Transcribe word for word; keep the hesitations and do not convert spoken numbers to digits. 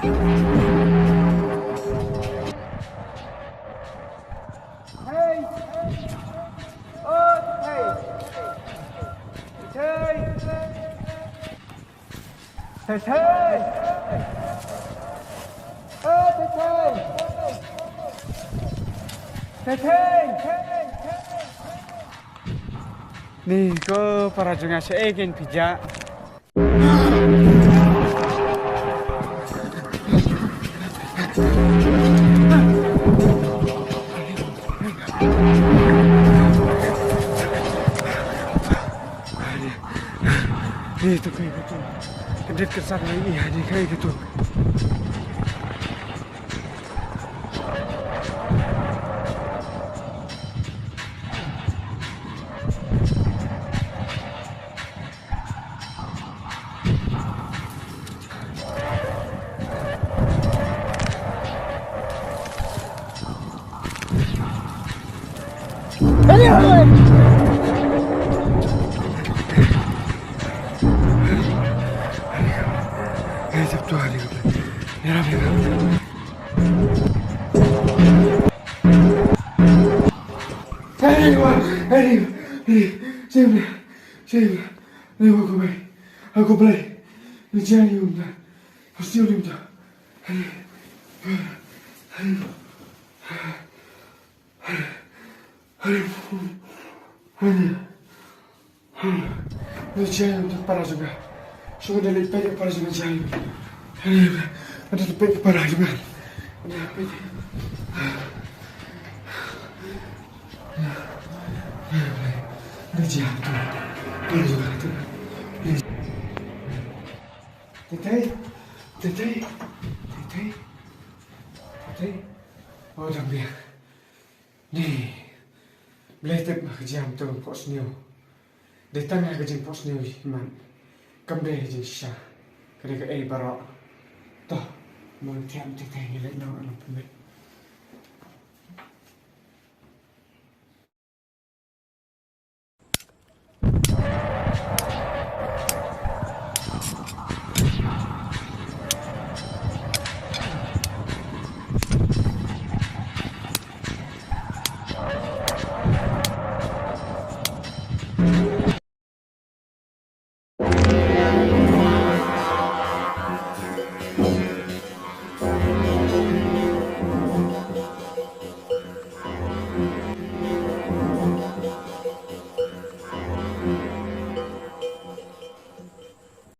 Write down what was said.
Hey! Oh, hey! Hey! Thei thei! Eh, thei thei! Thei thei! Ni ko para jong nga, shaei kein phi jah? Ni tu kai ka tu. Ka det ka sat ngai, ïa ni kai ka tu. Nga jia ïa u para jong nga. Shu da leit peit ïa u para jong nga, jia ïa u. Nga da leit peit ïa u para jong nga. Nga da leit peit. Nga jia ïa u para jong nga tu. Tei tei. Tei tei. Tei tei. Tei tei. Oh, dang biang. Ni, Blei tip ma ka jingïalam tu phohsniew. Dei tang ha ka jingphohsniew hi man. Kam dei ha jingshisha. Ka dei kaei baroh. To, mon thiah tei tei ngi leit noh, nang pynmih.